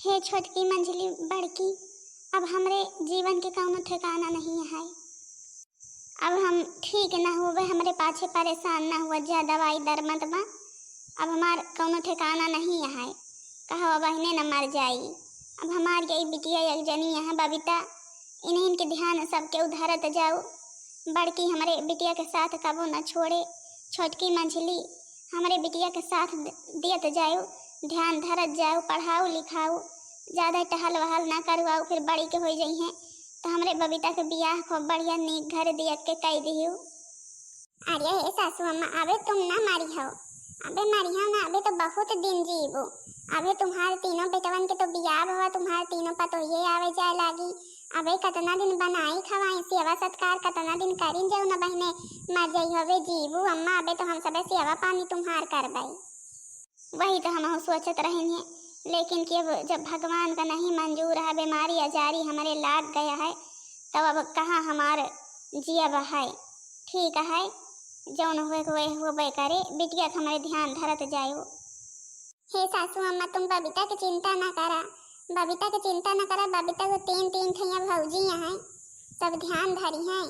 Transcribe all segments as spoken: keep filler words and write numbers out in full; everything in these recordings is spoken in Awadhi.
हे छोटकी मंझली बड़की, अब हमरे जीवन के कौनो ठिकाना नहीं है। अब हम ठीक न होबे, हमरे पाछे परेशान न हुआ जा, दवाई दर मत बा। अब हमार कौनो ठिकाना नहीं है, कहो बहिने न मर जाई। अब हमार यही बिटिया एक जनी यहाँ बबीता, इन्हीं के ध्यान सबके उधरत जाओ। बड़की हमरे बिटिया के साथ कबो न छोड़े, छोटकी मंझली हमरे बिटिया के साथ द-, दियत जाओ, ध्यान धरत जाओ, पढ़ाओ लिखाओ, ज्यादा टहल वहल ना करवाओ, फिर बड़ी के हो जइहें तो हमरे बबीता के बियाह खूब बढ़िया नीक घर दिया के कई दियो। अरे हे सासू अम्मा, अबे तुम ना मरी हो, अबे मरी हो ना, अबे तो बहुत दिन जीबो। अबे तुम्हारे तीनों बेटवन के तो बियाह हुआ, तुम्हारे तीनों पतोहिए आवे जाए लागी। अबे कितना दिन बनाई खवाई, सेवा सत्कार कितना दिन करिन, जौन बहिने मर जाई हो। अबे जीबू अम्मा, अबे तो हम सबे सेवा पानी तुम्हार करबई। वही तो हमहू सोचत रहन है, लेकिन कि अब जब भगवान का नहीं मंजूर है, बीमारी आजारी हमरे लाग गया है, तब अब कहाँ हमार जियब है। ठीक है, जौन हुए के वह होबे करे, बिटिया के हमरे ध्यान धरत जायो। हे सासू अम्मा, तुम बबीता के चिंता ना करा, बबीता के चिंता ना करा, बबीता के तीन तीन ठैया भौजी हैं, सब ध्यान धरी हैं।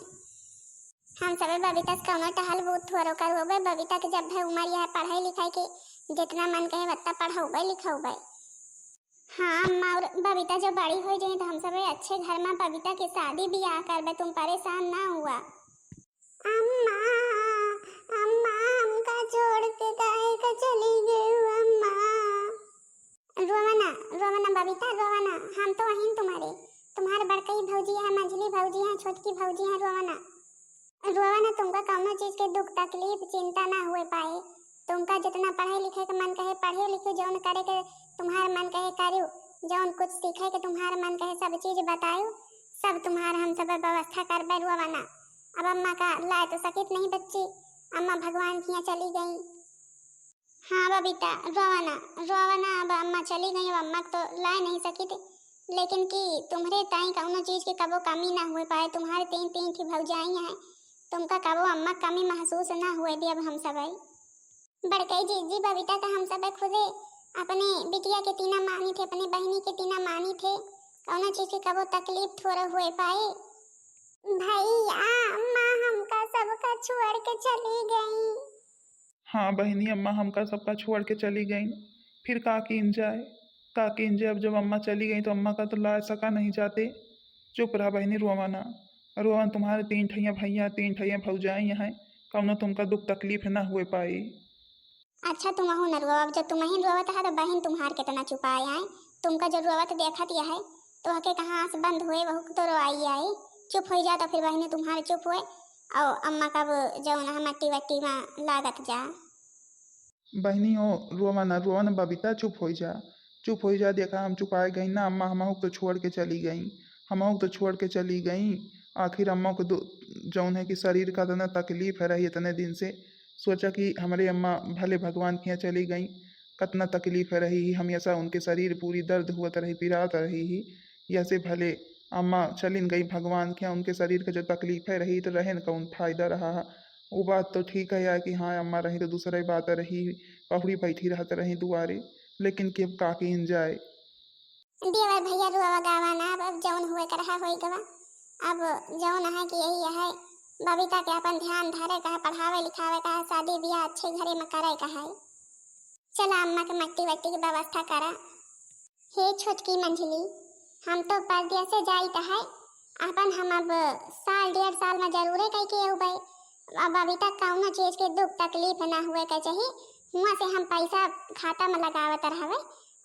हम सबे बबीता से कौनो टहल बूत थोरो करवबे। बबीता के जब है उम्र यह पढ़ाई लिखाई के, जितना मन कहे वत्ता पढ़ौबे लिखौबे। हाँ अम्मा, और बबीता जब बड़ी हो जाए तो हम सबे अच्छे घर में बबीता के शादी ब्याह करबे, तुम परेशान ना हुआ। अम्मा, अम्मा, हमका छोड़ के काहे का चली गई अम्मा? रोवा ना, रोवा ना बबीता, रोवा ना, हम तो अहिन तुम्हारे, तुम्हार बड़कई भौजी है, मंझली भौजी है, छोटकी भौजी है, रोवा ना। रोवा ना, तुमका कौनो चीज के दुख तकलीफ चिंता ना हुए पाए। तुमका जितना पढ़े लिखे के मन कहे पढ़ियो लिखियो, जौन करे के तुम्हार मन कहे करियो, जौन कुछ सीखे के तुम्हार मन कहे सब चीज बतायो, सब तुम्हार हम सब व्यवस्था करबे, रोवा ना। अब अम्मा का लाए तो सकित नहीं बच्ची, अम्मा भगवान किया चली गई। हाँ बबीता, रोवा ना, रोवा ना, अब अम्मा चली गई, अब अम्मा के तो लाए नहीं सकित, लेकिन कि तुम्हरे ताई कौनो चीज के कबो कमी ना हुए पाए, तुम्हारे तीन तीन की भौजाई हैं, तुमका कबो अम्मा कमी महसूस ना हुए दे। अब हम सबे बड़कई जीजी बबीता का हम सबे खुदे अपने बिटिया के तीना मानी थे, अपने बहिनी के तीना मानी थे, कौनो चीज के कबो तकलीफ थोड़ा हुए पाए। भैया, अम्मा हमका सबका छोड़ के चली गई। हाँ बहिनी, अम्मा हमका सबका छोड़ के चली गईं, फिर का कीन जाए, का कीन जाए? अब जब अम्मा चली गईं तो अम्मा का तो लाए सका नहीं जाते। चुप रहा बहिनी, रोवा ना, रोवा ना, तुम्हारे तीन ठैया भैया, तीन ठैया भौजाई हैं, कौनो तुमका दुख तकलीफ ना हुए पाई। अच्छा तुमहू न रोवा, अब जब तुमही रोवत है तो बहिन तुम्हार कितना चुपाए आए, तुमका जब रोवत देखत यह है तो हके कहाँ आस बंद हुए, वहू के तो रोआई आए। चुप हो जा तो फिर बहिनी तुम्हारे चुप हुए, और अम्मा का वो जौन है मट्टी वट्टी में लागत जा। बहिनी हो, रोवा ना, रोवा ना बबीता, चुप हो जा, चुप हो जा। देखा, हम चुपाए गई ना, अम्मा हमहू के तो छोड़ के चली गई, हमहू के तो छोड़ के चली गई। आखिर अम्मा को दो-, जौन है कि शरीर का इतना तकलीफ है रही इतने दिन से, सोचा कि हमरे अम्मा भले भगवान के यहाँ चली गई, कितना तकलीफ है रही, हमेशा उनके शरीर पूरी दर्द हुआ रही, पिरात रही ही, यसे भले अम्मा चलिन गई भगवान के यहाँ, उनके शरीर का जो तकलीफ है रही तो रहे न कौन फायदा रहा है। वो बात तो ठीक है यार कि हाँ, अम्मा रही तो दूसरा ही बात रही, पहुड़ी बैठी रहत रही दुआरे, लेकिन कि अब का कीन जाए। देवर भैया रोवा गावा ना, अब, अब जौन हुए के रहा होई गवा। अब जौन है कि यही है, बबीता के अपन ध्यान धरे का है, पढ़ावे लिखावे का है, शादी ब्याह अच्छे घरे में करे का है। चला अम्मा के मट्टी वट्टी की व्यवस्था करा। हे छोटकी मंझली, हम तो परदेसे जाइत है, अपन हम अब साल डेढ़ साल में जरूरे कई के अउबे। अब अभी तक कौनो चीज के दुख तकलीफ ना हुए के चाही। हुआं से हम पैसा खाता में लगावत रहबे,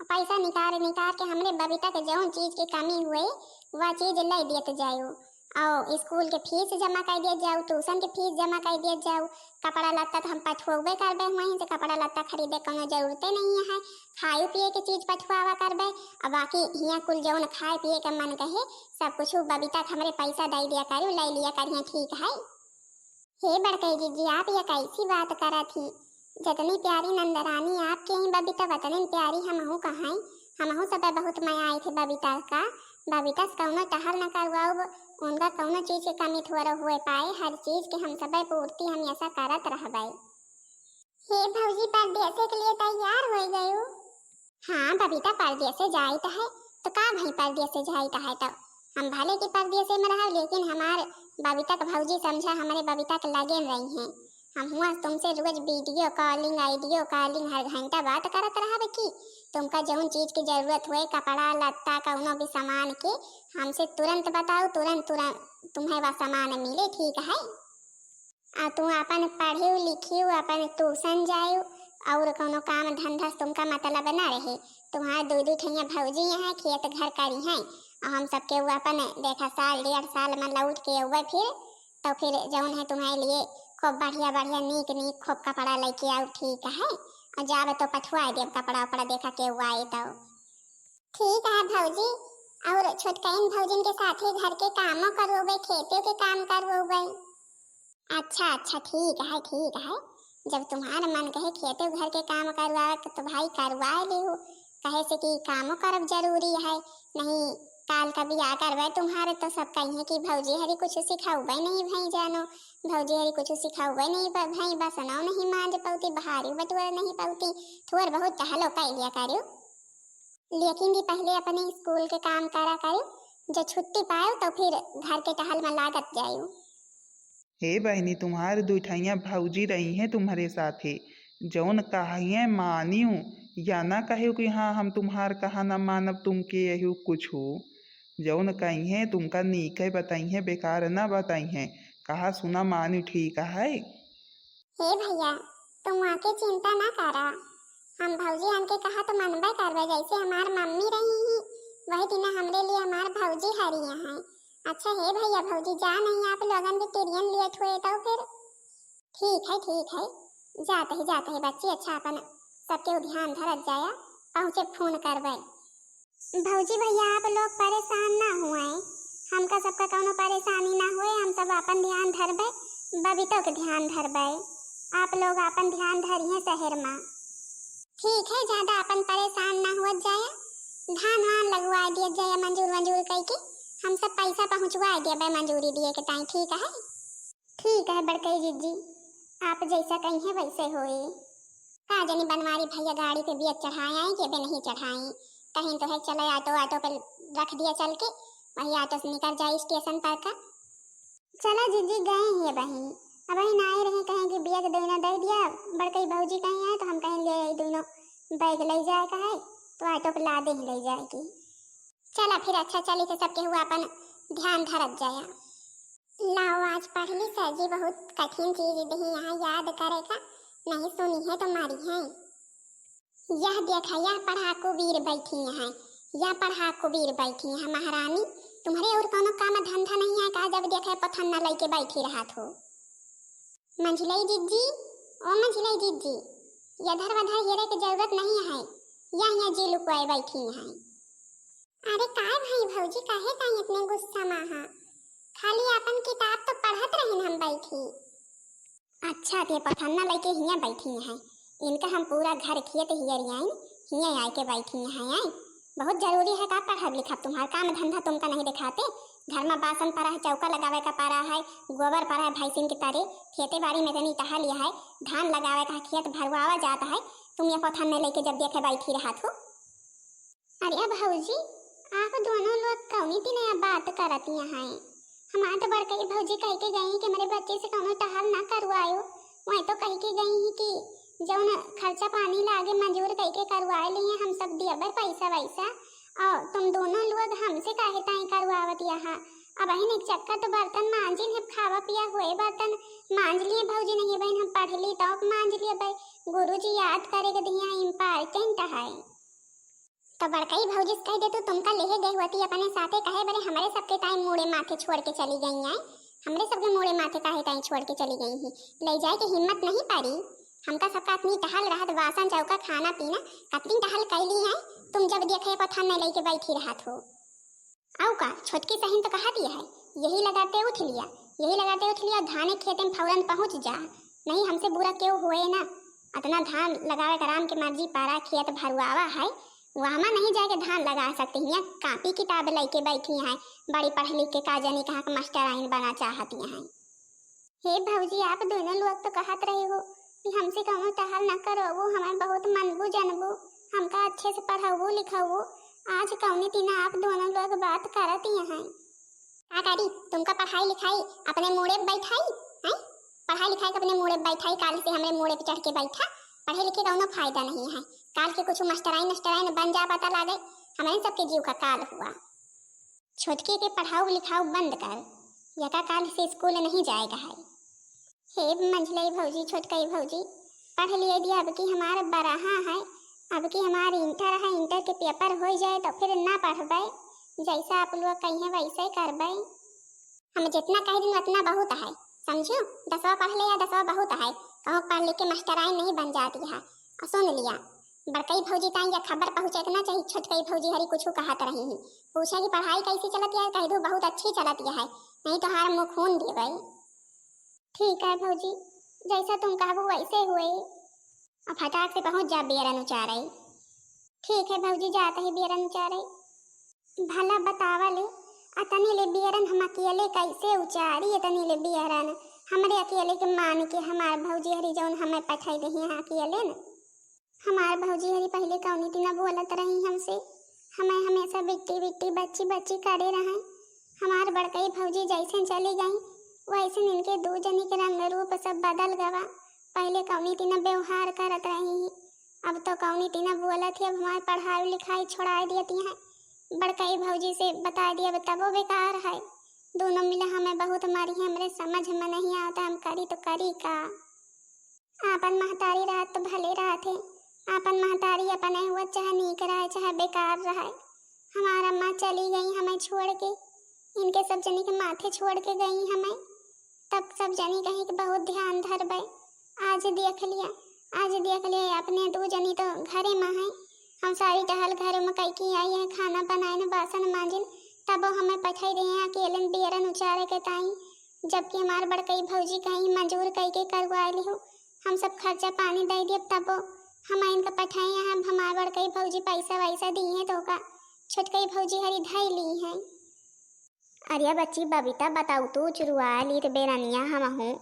पैसा निकाल निकाल के हमरे बबीता के जौन चीज के कमी हुए, वह चीज ले देत जायो। और स्कूल के फीस जमा कर दिया जाओ, ट्यूशन के फीस जमा कर दिया जाओ, कपड़ा लत्ता तो हम पठुआबे करबे, वहीं से कपड़ा लत्ता खरीदे कोनो जरूरते नहीं है, खाए पिए के चीज पठुआवा करबे। अब बाकी हियाँ कुल जौन खाए पिए के मन कहे, सब कुछ बबीता के हमरे पैसा दे दिया करू, ले लिया करिए, ठीक है। हे बड़कई जीजी, आप ये कैसी बात करत ही? जतनी प्यारी नंदरानी आपके ही बबीता, वतनी प्यारी हमहू कहाई। हमहू सब बहुत मया आई थे बबीता का। बबीता से कौनो टहल न करवाउब, उनका कौनो चीज के कमी थोड़ा हुए पाए, हर चीज के हम सब पूर्ति हमेशा करत रहबे। हे भौजी, परदेसे के लिए तैयार हो गयू? हाँ बबीता, परदेसे जाइत है, तो का भाई, परदेस जाइत है तो हम भले कि परदेस में रहब, लेकिन हमार बबीता के भौजी समझा, हमरे बबीता के लगे में रही हैं। हम हुआ तुमसे रोज वीडियो कॉलिंग, ऑडियो कॉलिंग हर घंटा बात करत रहब कि तुमका जौन चीज की जरूरत होए, कपड़ा लत्ता, कौनो भी सामान के, हमसे तुरंत बताओ, तुरंत तुरंत तुम्हें वह सामान मिले, ठीक है? आ तू अपन पढ़ियो लिखियो, अपन ट्यूशन जायो, और कौनो काम धंधा से तुमका मतलब ना रहे। तुम्हार दुइ दुइ ठैया भौजी हैं, खेत घर करी हैं, और हम सबके वो अपन देखा साल डेढ़ साल में लौट के अउबे फिर, तो फिर जौन है तुम्हारे लिए खूब बढ़िया बढ़िया नीक नीक खूब कपड़ा लेके आओ, ठीक है? और जाबे तो पठवा देब कपड़ा उपड़ा, देखा के हुआ आए तो। ठीक है भौजी, और छोटकाइन भौजिन के साथे घर के कामो करवोबे, खेते के काम करवोबे। अच्छा अच्छा, ठीक है, ठीक है, जब तुम्हार मन कहे खेते घर के काम करवावे के तो भाई करवा लिहू, कहे से कि कामो करब जरूरी है। नहीं, काल का बियाह करबे तुम्हारे तो सब कहिए कि भौजी हरी कुछ सिखौबे नहीं भई जानो, भौजी हरी कुछ सिखौबे नहीं ब-, भई बसनो नहीं मांज पौती, बहारी बटुअर नहीं पौती, थोर बहुत टहलो कर लिया करियो। लेकिन भी पहले अपने स्कूल के काम करा करियो, जो छुट्टी पायो तो फिर घर के टहल में लागत जायो। हे बहिनी, तुम्हार दुइ ठैया भौजी रही हैं तुम्हारे साथे, जौन कहिए मानियो, या ना कहियो कि हाँ हम तुम्हार कहा ना मानब, तुमके यही कुछ हो। जौन कहिए तुमका नीके बताइए, बेकार ना बताइए, कहा सुना मानियो, ठीक है? हे भैया, तुम आके चिंता ना करा, हम भौजी हमके कहा तो मनबे करबे, जैसे हमार मम्मी रही ही वही दिन हमरे लिए हमार भौजी हरी हैं। अच्छा हे भैया भौजी, जा नहीं आप लोगन भी तिरियन लेट हुए तो फिर। ठीक है, ठीक है, जात ही जात ही बच्ची, अच्छा अपन सबके ध्यान धरत जाया, पहुँचे फोन करबे। भौजी भैया आप लोग परेशान ना हुए, हमका सबका कौनो परेशानी ना हुए, हम सब अपन ध्यान धरबे, बबीतो के ध्यान धरबे, आप लोग अपन ध्यान धरिए शहर में। ठीक है, ज्यादा अपन परेशान ना हुआ जाया, धान वान लगवा दिया जाया मंजूर वंजूर कई के, हम सब पैसा पहुँचवा देबे मंजूरी दिए के टाइम, ठीक है? ठीक है बड़कई जिज्जी, आप जैसा कहिए वैसे होए। का जनी बनवारी भैया गाड़ी पे बियत चढ़ाए आए कि अबे नहीं चढ़ाए, कहीं तो है चले ऑटो, ऑटो पे रख दिया चल के, वही ऑटो से निकल जाए स्टेशन पर का। चला जिज्जी गए ही अबही, अबही ना आए रहे, कहें कि बियत दोनों दे दिया, बड़कई भौजी कहीं आए तो हम कहें ले आई दोनों बैग ले जाए का है, तो ऑटो पे ला दे ले जाए की। चला फिर अच्छा चली के सबके हुआ अपन ध्यान धरत जाया। लाओ आज पढ़ ली सर जी, बहुत कठिन चीज दही यहाँ याद करे का, नहीं सुनी है तो मारी है। यह देखा, यह पढ़ाकू वीर बैठी हैं, यह पढ़ाकू वीर बैठी हैं। महारानी, तुम्हारे और कौनो काम धंधा नहीं है का? जब देखे पथन्ना लइके बैठी रहत हो। मंझिलई जिज्जी, ओ मंझिलई जिज्जी, यधर वधर हेरे के जरूरत नहीं है, यह यहाँ जी लुकोए बैठी हैं। अरे काय भाई भौजी, काहे ताई इतने गुस्सा में हा? खाली अपन किताब तो पढ़त रहिन हम बैठी। अच्छा, ते पथन्ना लइके हियाँ बैठी हैं, इनका हम पूरा घर खेत हियरियाइन, हियाँ आए के बैठी हैं, आई। बहुत जरूरी है का पढ़ब लिखब, तुम्हार काम धंधा तुमका नहीं दिखाते? घर में बासन पड़ा है, चौका लगावे का पड़ा है, गोबर पड़ा है भैंसिन के तरे, खेते बाड़ी में तनी टहल लिया है, धान लगावे का है, खेत भरवावा जात है, तुम ये पथन्ने लइके जब देखे बैठी रहत हो। अरे भौजी, आप दोनों लोग कौनी दिन यह बात करत यहाँ हैं? हमार तो बड़कई भौजी कह के गई कि मेरे बच्चे से कौनो टहल ना करवायो। वह तो कह के गई ही कि जौन खर्चा पानी लागे मंजूर कह के करवाए लिए, हम सब दियबे पैसा वैसा। और तुम दोनों लोग हमसे काहे ताई करवावत यहाँ? अबहिन एक चक्कर तो बर्तन मांजिन है, खावा पिया हुए बर्तन मांज लिए भौजी, नहीं बहन हम पढ़ ली तो मांज लिए भाई। गुरुजी याद करे के दिया important है। तो बड़कई भौजी से कह दे तू, तुमका लेहे गए होती अपने साथे, कहे बरे हमरे सबके ताई मूड़े माथे छोड़ के चली गई हैं, हमरे सबके मूड़े माथे काहे ताई छोड़ के चली गई ही, ले जाए के हिम्मत नहीं पड़ी। हमका सबका अपनी टहल रहत, बासन चौका, खाना पीना, कतनी टहल कैली है, तुम जब देखे पथन्ने लेके बैठी रहत हो। आऊ का, छोटकी सहिन तो कहा दिया है, यही लगाते उठ लिया, यही लगाते उठ लिया, धाने खेते में फौरन पहुँच जा, नहीं हमसे बुरा क्यों हुए ना। अतना धान लगावे का राम के मर्जी पारा, खेत भरुआवा है, वहमा नहीं जाके धान लगा सकती हैं, कापी किताब लेके बैठी हैं, बड़ी पढ़ लिख के का जानी कहाँ के मास्टर आइन बना चाहती हैं। हे भौजी, आप दोनों लोग तो कहत रहे हो कि हमसे कौनो टहल न करो, वो हमें बहुत मनबू जनबू, हमका अच्छे से पढ़ाबू लिखाबू, आज कौनी तीना आप दोनों लोग बात करत ही हैं। का करी, तुमका पढ़ाई लिखाई अपने मूड़े पे बैठाई, हैं? पढ़ाई लिखाई के अपने मूड़े पे बैठाई, काल से हमरे मूड़े पे चढ़ के बैठा, पढ़े लिखे कौनो फायदा नहीं है। काल के कुछ मास्टराइन नस्टराइन बन जा, पता लागे, हमरे सबके जीव का काल हुआ। छोटकी के पढ़ाऊ लिखाऊ बंद कर, यका काल से स्कूल नहीं जाएगा है। हे मंझलई भौजी, छोटकई भौजी, पढ़ लिए दिया, अब की हमार बरहा है, अब की हमार इंटर है, इंटर के पेपर हो जाए तो फिर ना पढ़बे, जैसा आप लोग कहिए वैसे ही करबे। हम जितना कह दिन उतना बहुत है, समझियो, दसवा पढ़ ले या दसवा बहुत है, कहूँ पढ़ लिख के मास्टराइन नहीं बन जाती है। और सुन लिया, बड़कई भौजी ताई या खबर पहुँचे के ना चाहिए, छोटकई भौजी हरी कुछ कहत रही ही, पूछे कि पढ़ाई कैसी चलत है, कह दू बहुत अच्छी चलत है, नहीं तो हार मुँह खून देबे। ठीक है भौजी, जैसा तुम कहबू वैसे हुए। अब फटाक से पहुँच जा बियरन उचारे। ठीक है भौजी, जात ही बियरन उचारे। भला बतावा ले, अतनी ले बियरन हम अकेले कैसे उचारी? अतनी ले बियरन हमरे अकेले के मान के हमार भौजी हरी जौन हमें पठाई दही यहाँ अकेले न। हमार भौजी हरी पहले कौनी तीना बोलत रही हमसे, हमें हमेशा बिट्टी बिट्टी बच्ची बच्ची करे रहे। हमार बड़कई भौजी जैसे चली गई, वैसे इनके दू जनी के रंग रूप सब बदल गवा। पहले कौनी तीना व्यवहार करत रही, अब तो कौनी तीना बोलत ही, अब हमार पढ़ाई लिखाई छोड़ाई देती हैं। बड़कई भौजी से बताई दिया, तबो बेकार है। दोनों मिला हमें बहुत मारी है, हमरे समझ में नहीं आता, हम करी तो करी का? आपन महतारी रहत तो भले रहत है, आपन महतारी अपने हुआ चाहे नीक रहे चाहे बेकार रहे। हमार अम्मा चली गई हमें छोड़ के, इनके सब जनी के माथे छोड़ के गई हमें। तब सब जनी कहीं के बहुत ध्यान धरबे। आज देख लिया, आज देख लिया, अपने दू जनी तो घरे में है। हम सारी टहल घरे में कैकी आई है, खाना बनाए न बासन मांजिन, तबो हमें पठाई दे हैं अकेले बियरन उचारे के ताई, जबकि हमार बड़कई भौजी कहीं मजूर कई के करवा लिहो। हम सब खर्चा पानी दे दिए, तबो हम इनका पठाए हैं। अब हमार बड़कई भौजी पैसा वैसा दी है तो का छोटकई भौजी हरी धई ली है। अरे बच्ची बबीता, बताऊ तू चुरुआ ली तो बेरनिया हम हूँ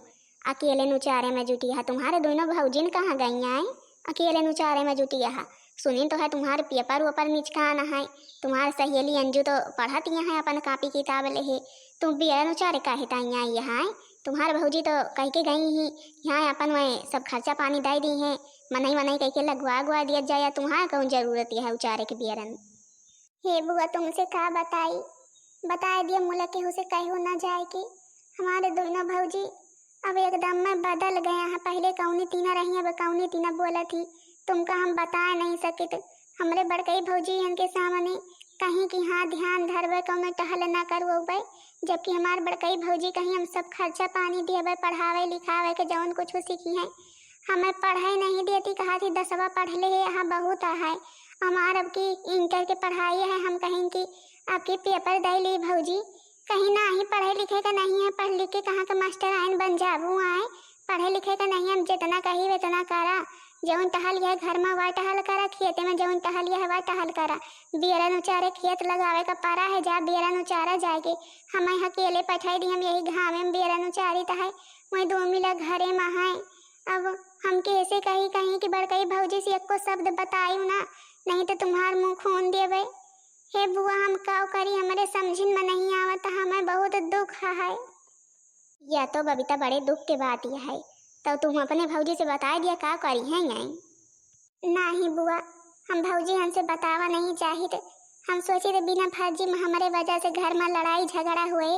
अकेले नुचारे में जुटी है। तुम्हारे दोनों भौजिन कहाँ गई हैं? अकेले नुचारे में जुटी है। सुनी तो है तुम्हारे पेपर वेपर निचकान है, तुम्हारे सहेली अंजू तो पढ़त यहाँ है अपन कापी किताब ले है, तुम बियरन उचारे काहे ताई आई यहाँ? तुम्हार भौजी तो कह के गई ही, यहाँ अपन वह सब खर्चा पानी दे दी है, मनई मनई कह के लगवा अगवा दिया जाए, तुम्हार कौन जरूरत है उचारे के बियरन? हे बुआ, तुमसे का बताई, बताए दिया मुला केहू से कहू ना जाए के। हमारे दोनों भौजी अब एकदम में बदल गया है। पहले कौनी तीना रही, अब कौनी तीना बोलत ही, तुमका हम बताए नहीं सकित। हमरे बड़कई भौजी इनके सामने कहीं कि हाँ ध्यान धरबे, कौनो टहल ना करवबे, जबकि हमार बड़कई भौजी कहीं हम सब खर्चा पानी दियबे, पढ़ावे लिखावे के जौन कुछ सीखी है। हमें पढ़े नहीं देती, कहा थी दसवा पढ़ ले है, यहाँ बहुत है। हमार अब की इंटर के पढ़ाई है, हम कहें कि अब की पेपर दे ली भौजी, कहीं ना ही पढ़े लिखे का नहीं है, पढ़ लिख के कहाँ के मास्टर आइन बन जाबू आए, पढ़े लिखे का नहीं, हम जितना कही उतना करा, जौन टहल यह घर में वह टहल करा, खेते में जौन टहल यह वह टहल करा, बियरन उचारे खेत लगावे का परा है, जा बियरन उचारा जाए के, हमें अकेले पठाई दी, हम यही घामे में बियरन उचारी तो है, वही दो मिला घरे में है। अब हम कैसे कही, कही कि बड़कई भौजी से एको शब्द बतायू ना, नहीं तो तुम्हार मुँह खून देबे। हे बुआ, हम का करी, हमरे समझिन में नहीं आवत, हमें बहुत दुख है। या तो बबीता बड़े दुख के बात यह है, तो तुम अपने भौजी से बताए दिया का करी है यहीं? नाही बुआ, हम भौजी हमसे बतावा नहीं चाहित। हम सोचित बिना फर्जी में हमरे वजह से घर में लड़ाई झगड़ा हुए,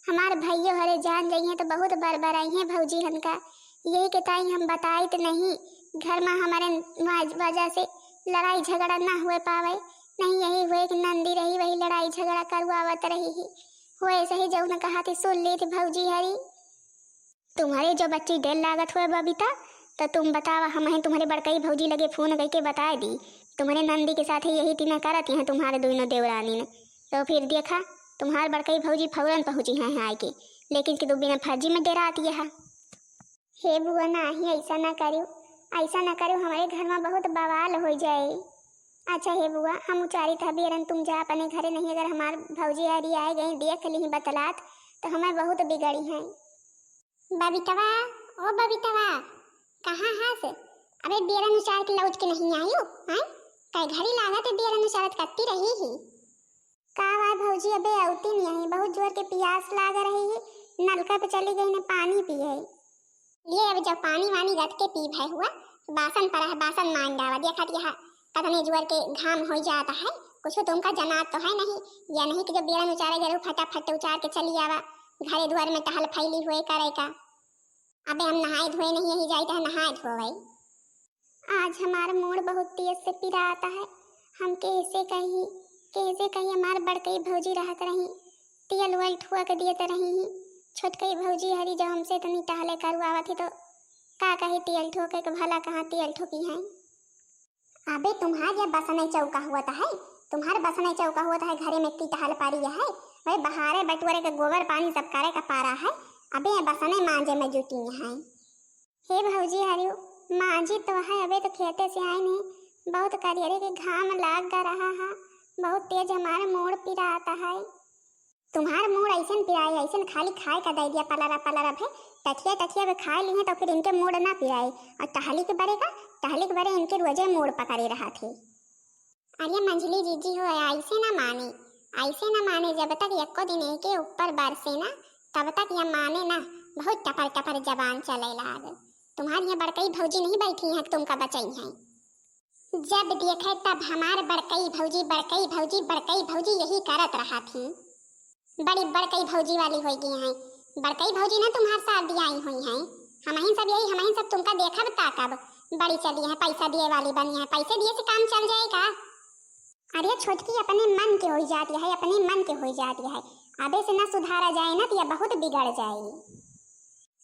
हमार भइयो हरे जान जइहें तो बहुत बरबराइहें भौजी हनका। यही के ताई हम बताइत नहीं, घर में हमारे वज-, वजह से लड़ाई झगड़ा ना हुए पावे। नहीं यही हुए कि नंदी रही वही लड़ाई झगड़ा करवावत रही ही। हुए सही जौन कहा थी सुन ली थी भौजी हरी। तुम्हारे जो बच्ची डेर लागत हुए बबीता, तो तुम बतावा, हम हैं तुम्हारे बड़कई भौजी लगे फोन करके बताए दी, तुम्हारे नंदी के साथ यही तीना करत यहाँ तुम्हारे दोनों देवरानी ने। तो फिर देखा, तुम्हारे बड़कई भौजी फौरन पहुँची हैं आए के, लेकिन कि तू बिना फर्जी में डेरात यहाँ। हे बुआ, नाही, ऐसा ना करियो, ऐसा ना करियो, हमारे घर में बहुत बवाल हो जाए। अच्छा हे बुआ, हम उचारी था बियरन, तुम जा अपने घरे, नहीं अगर हमार भौजी हरी आए गई देख ली बतलात तो हमें बहुत बिगड़ी हैं। बबीतवा, ओ बबीतवा, कहाँ हस? अबे बियरन उचार के लौट के नहीं आयो, हैं? कई घड़ी लागत है बियरन उचारत कत्ती रही ही। का बात भौजी, अबे अउती नहीं आई, बहुत जोर के पियास लाग रही ही, नलका पे चली गई न पानी पिए। ये अब जब पानी वानी रख के पीबे हुआ, बासन परा है, बासन मांज डावा। देखत यह कतने जुअर के घाम हो जाता है, कुछ तुमका जनात तो है नहीं। या नहीं कि जब बियरन उचारे जरूर फटाफट उचार के चली आवा, घरे दुआर में टहल फैली हुए करे का। अबे हम नहाए धोए नहीं, यही जाइत है नहाए धोवे। आज हमार मूड बहुत तेज से पिरात है। हम कैसे कही, कैसे कही, हमार बड़कई भौजी रहत रही, तेल वेल ठुआ के दियत रही ही। छोटकई भौजी हरी जब हमसे इतनी टहले करवावत ही तो का कही, तेल ठोके के भला कहाँ तेल ठोकी हैं। अबे तुम्हार ये बसने चौका हुआ है, तुम्हार बसने चौका हुआ है, घरे में इतनी टहल पारी है, वही बहारे बटुअरे के गोबर पानी सब करे का पारा है। अबे ये बसने मांजे में जुटी हैं। हे भौजी हरियो, मांजी तो है, अबे तो खेते से आई नहीं, बहुत करियरे के घाम लाग गा रहा है, बहुत तेज हमारा मूड पिराता है। तुम्हार मूड ऐसन पिराए, ऐसन खाली खाए का दे दिया, पलरा पलरा भे, टठिया टठिया भे खाए ली हैं तो फिर इनके मूड ना पिराए, और टहली के बरे का, टहली के बरे इनके रोजे मूड पकड़े रहा थे। अरे मंझली जीजी हो, ऐसे ना माने, ऐसे ना माने, जब तक यक्को दिन एके ऊपर बरसे ना, तब तक यह माने ना, बहुत टपर टपर जबान चले लाग। तुम्हारी यहाँ बड़कई भौजी नहीं बैठी हैं कि तुमका बचाई हैं। जब देखे तब हमार बड़कई भौजी, बड़कई भौजी, बड़कई भौजी यही करत रहा थी। बड़ी बड़कई भौजी वाली होई गई हैं। बड़कई भौजी ना तुम्हार शादी आई हुई हैं। हमहिन सब यही, हमहिन सब तुमका देखब ताकब। बड़ी चली हैं, पैसा दिए वाली बनी हैं, पैसे दिए से काम चल जाए का? अरे छोटकी अपने मन के होई जाती है, अपने मन के होई जाती है। अबे से ना सुधारा जाए ना तो यह बहुत बिगड़ जाए।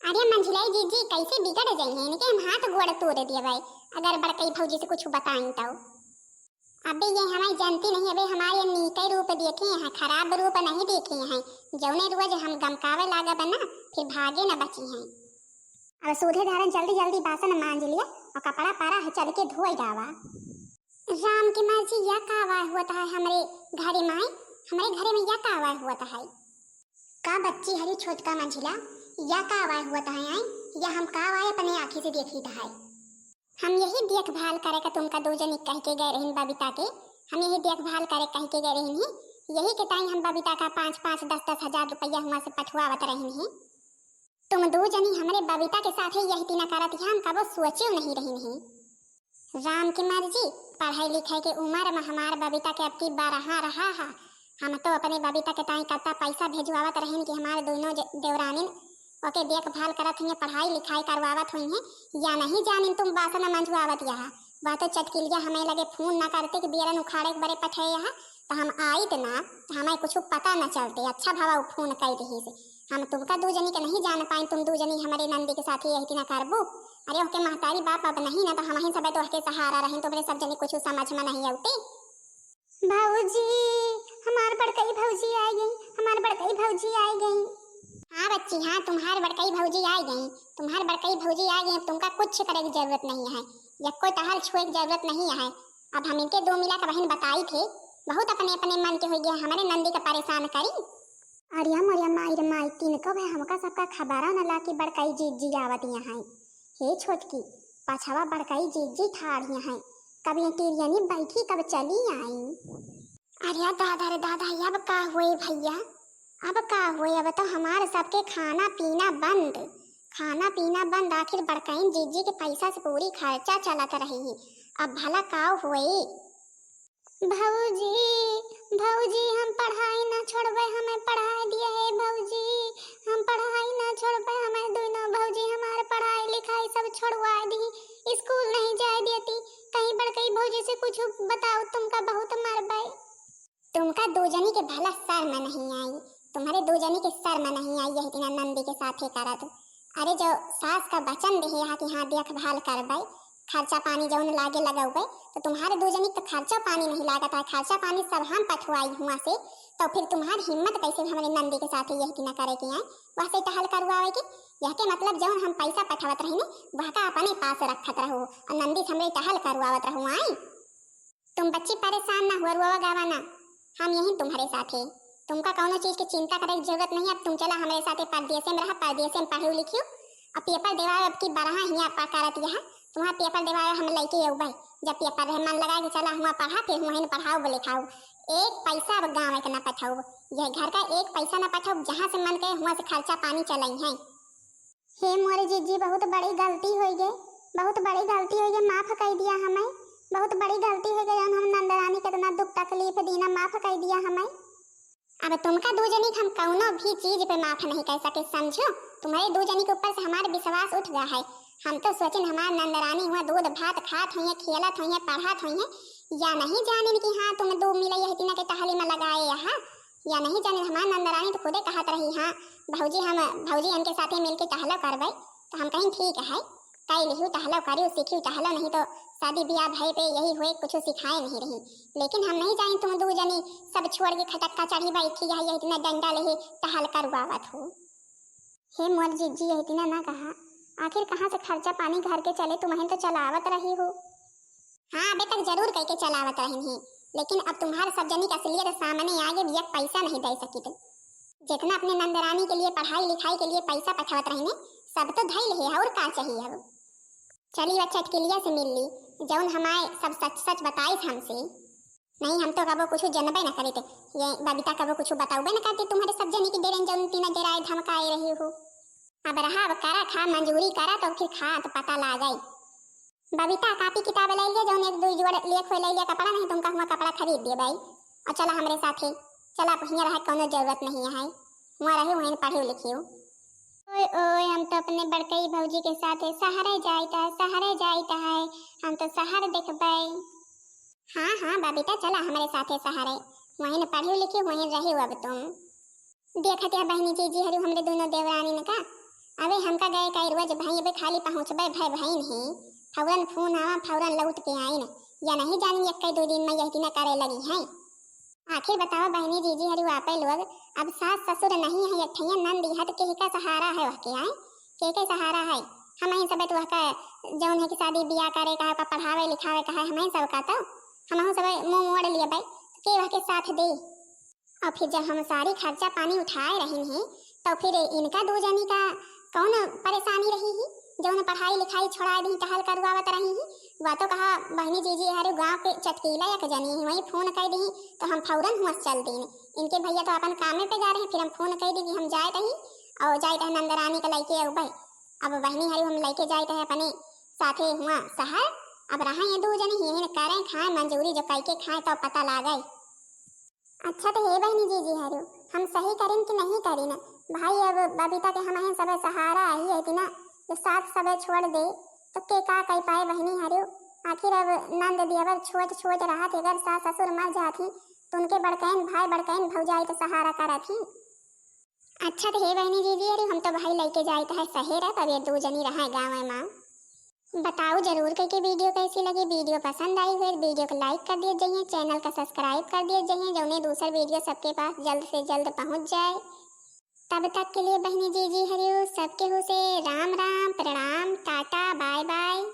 अरे मंझिलाई जीजी, कैसे बिगड़ जाई हैं? इनके हम हाथ गोड़ तोड़ देबै, अगर बड़कई भौजी से कुछ बताई तो। अबे ये हमारी जानती नहीं, अबे हमारे नीके रूप देखे हैं, खराब रूप नहीं देखे हैं। जौने रोज हम गमकावे लागब ना, फिर भागे न बची हैं। अब सूधे धारन जल्दी जल्दी बासन मांज लिया और कपड़ा पारा है, चल के धोए जावा। राम की मर्जी, या का आवाज होता है हमरे घरे में, हमरे घरे में या का आवाज होता है? का बच्ची हरी छोटका मंझिला, या का आवाज होता है आई? या हम का आवाज अपने आँखी से देखी है? हम यही देखभाल करे का तुमका दो जनी कह के गए रहिन बबीता के, हम यही देखभाल करे कह के गए रहिन ही, यही के ताई हम बबीता का पाँच पाँच दस दस हजार रुपया हुआ से पठवावत रहिन ही। तुम दो जनी हमरे बबीता के साथे यही तीना करत ही, हम कबो सोचे नहीं रहिन ही। राम की मर्जी, पढ़ाई लिखाई के उम्र में हमार बबीता के अब की बारहा रहा है। हम तो अपने बबीता के ताई कत्ता पैसा भेजवावत रहिन कि हमार दोनों जे-, देवरानिन ओके देखभाल करत हुई, पढ़ाई लिखाई करवावत हुई हैं, या नहीं जानिन तुम बासन मंजवावत यहाँ। वह तो चटकिलिया हमें लगे फोन ना करते कि बियरन उखाड़े के बरे पठे यहाँ, तो हम आइत ना, तो हमें कुछ पता न चलते। अच्छा भवा उ फोन कई रही से, हम तुमका दू जनी के नहीं जान पाए, तुम दू जनी हमारे नंदी के साथ यही ना करबू। अरे ओके महतारी बाप अब नहीं ना, तो हम ही सब तो के सहारा रही, तुमरे सब जनी कुछ समझ में नहीं आउते। भौजी, हमार बड़कई भौजी आ गई, हमार बड़कई भौजी आ गई। हाँ बच्ची, हाँ, तुम्हार बड़कई भौजी आ गई, तुम्हार बड़कई भौजी आ गई। अब तुमका कुछ करे की जरूरत नहीं है, या कोई टहल छुए की जरूरत नहीं है। अब हम इनके दो मिला के बहन बताई थे, बहुत अपने अपने मन के हो गया, हमारे नंदी का परेशान करी। अरे मोरिया माई रे माई, तीन को भाई हमका सबका खबरा न ला कि बड़कई जीजी आवत यहाँ है। हे छोटकी, पछवा बड़कई जीजी ठाढ़ यहाँ है, कब ये टिरियनी बैठी कब चली आई। अरे दादा रे दादा, अब का हुए भैया, अब का हुए? अब तो हमार सबके खाना पीना बंद, खाना पीना बंद। आखिर बड़कईन जीजी के पैसा से पूरी खर्चा चलत रही, अब भला का हुए? भौजी, भौजी, हम पढ़ाई ना छोड़बे, हमें पढ़ाई दिए हे भौजी, हम पढ़ाई ना छोड़बे, हमें दोनों भौजी हमार पढ़ाई लिखाई सब छोड़वा दी, स्कूल नहीं जाए देती। कहीं बड़कई भौजी से कुछ बताओ, तुमका बहुत मारबे। तुमका दो जनी के भला शर्म नहीं आई, तुम्हारे दो जनी के शर्म नहीं आई, यही तीना नंदी के साथे करत। अरे जो सास का वचन देहे हा कि हाँ देखभाल करबे, खर्चा पानी जौन लागे लगौबे, तो तुम्हारे दो जनी के तो खर्चा पानी नहीं लागत है, खर्चा पानी सब हम पठवाई हुआ से, तो फिर तुम्हारी हिम्मत कैसे हमारे नंदी के साथे यही तीना करे के आई, वह से टहल करवावे के? यह के मतलब जौन हम पैसा पठवत रही ने, वह का अपने पास रखत रहो और नंदी से हमरे टहल करवावत रहो आई। तुम बच्ची परेशान ना हुआ, रोवा गावा ना, हम यहीं तुम्हारे साथ है। तुमका कौनो चीज के चिंता करे की जरूरत नहीं। अब तुम चला हमारे साथ परदेसे में रहा, परदेसे में पढ़ियो लिखियो, अब पेपर देवावे अब की बरहा हियाँ पा करत यहाँ, तुम्हारा पेपर देवावे हम लइके अउबे। जब पेपर रहे मन लगाए कि चला हुआ पढ़ा, फिर हुआ ही न पढ़ाओ बोले खाओ। एक पैसा अब गाँव के न पठाओ, यह घर का एक पैसा न पठाओ, जहाँ से मन कहे हुआ से खर्चा पानी चलाई है। हे मोरे जीजी, बहुत बड़ी गलती होइ गई, बहुत बड़ी गलती होइ गई, माफ कर दिया हमें, बहुत बड़ी गलती होइ गई, जौन हम नंदरानी के इतना दुख तकलीफ दीना, माफ कर दिया हमें। अब तुमका दू जनी के हम कौनो भी चीज पे माफ नहीं कर सके, समझो। तुम्हारे दू जनी के ऊपर से हमार विश्वास उठ गया है। हम तो सोचिन हमार नंदरानी हुआ दूध भात खात हुई है, खेलत हुई है, पढ़त हुई है, या नहीं जानिन कि हाँ तुम दू मिलई है तीना के टहली में लगाए यहाँ, या नहीं जानिन हमार नंदरानी तो खुदे कहत रही, हाँ भौजी, हम भौजी इनके साथे मिलके टहलो करबै। तो हम कहीं ठीक है, कई लिहू टहलो, करियो सीखियो टहलो, नहीं तो शादी ब्याह भय पे यही हुए, कुछ सिखाए नहीं रही। लेकिन हम नहीं जानी तुम दू जनी सब छोड़ के खटक्का चढ़ी बैठी है, यही इतना डंडा लेहे टहल करवावत हो। हे मोर जीजी, यही इतना ना कहा, आखिर कहाँ से खर्चा पानी घर के चले, तुम तो चलावत रही हो। हाँ, अबे तक जरूर कह के चलावत रहन ही, लेकिन अब तुम्हार सब जनी के असलियत सामने आ गई, बिया पैसा नहीं दे सकित। जितना अपने नंदरानी के लिए पढ़ाई लिखाई के लिए पैसा पठावत रहने, सब तो धैल है, और का चाहिए अब? चली वह चटकिलिया से मिल ली, जौन हमारे सब सच सच बताइस हमसे। नहीं, हम तो कबो कुछ जनबे न करित। ये बबीता कबो कुछ बताउबे न करती, तुम्हारे सब जनी की डेरन जौन तीना डेराए धमकाए रही हो। अब रहा, अब करा खा, मंजूरी करा तो फिर खा तो पता लागे। बबीता कापी किताब ले लिया, जौन एक दो जोड़ लेख होए ले लिया कपड़ा, नहीं तुमका हुआ कपड़ा खरीद दे भाई। और चला हमरे साथे, चला अब हियाँ रहे कौनो जरूरत नहीं है, हुआ रहे वहीं पढ़ियो लिखियो। ओए ओए, हम तो अपने बड़कई भौजी के साथे सहरे जाइत है, सहरे जाइत है, हम तो सहर देखबै। हाँ हाँ बबीता, चला हमरे साथे सहरे, वहीं पढ़ियो लिखियो, वहीं रहियो अब तुम। देखत है बहिनी जीजी हरु हमरे दोनों देवरानी ने का, अबे हमका गए कई रोज भाई, अबे खाली पहुँचबे भय भाई नहीं, फौरन फोन आवा, फौरन लौट के आइन, या नहीं जानी एक कई दो दिन में यही ना करे लगी है। आखिर बतावा बहिनी जीजी हरु आपे लोग, अब सास ससुर नहीं है, एक ठैया नंद है तो केहका सहारा है वह के आए, केके सहारा है? हम ही सब तो वह का जौन है कि शादी ब्याह करे का, का पढ़ावे लिखावे का है, हम ही सब का तो हम सब मुँह मोड़ लिए भाई, के वह के साथ दे। और फिर जब हम सारी खर्चा पानी उठाए रही हैं, तो फिर इनका दो जनी का कौन परेशानी रही ही? जौन पढ़ाई लिखाई छोड़ा दी, टहल करवावत रही ही, वह तो कहा बहिनी जीजी हरे गाँव के चटकीला एक जनी ही, वहीं फोन कर दी तो हम फौरन हुआ चल दीन। इनके भैया तो अपन कामे पे जा रहे हैं, फिर हम फोन कर दी कि हम जाए रही और जाए रहे नंदरानी के लइके अउबे। अब बहिनी हरे हम लइके जाए रहे अपने साथे हुआ सहर। अब रहा ये दो जनी ही, यही करें खाए मंजूरी जो कई के खाए तो पता लागे। अच्छा तो हे बहिनी जीजी हरु, हम सही करिन कि नहीं करिन? भाई अब बबीता के हम हैं सब सहारा ही है कि ना, जो साथ सब छोड़ दे तो के का कह पाए बहिनी हरु? आखिर अब नंद दियावर छोट छोट रहा थे, अगर सास ससुर मर जात ही तो उनके बड़कैन भाई बड़कैन भौजाई तो सहारा करत ही। अच्छा तो हे बहिनी जीजी हरु, हम तो भाई लइके जाइत है सहर, अब ये दो जनी रहा गाँव में। बताओ जरूर करके वीडियो कैसी लगी। वीडियो पसंद आई हुई तो वीडियो को लाइक कर दिए जाइए, चैनल का सब्सक्राइब कर दिए जाइए, जौने दूसर वीडियो सबके पास जल्द से जल्द पहुँच जाए। तब तक के लिए बहिनी जीजी हरियो सबके हु से राम राम, प्रणाम, टाटा, बाय बाय।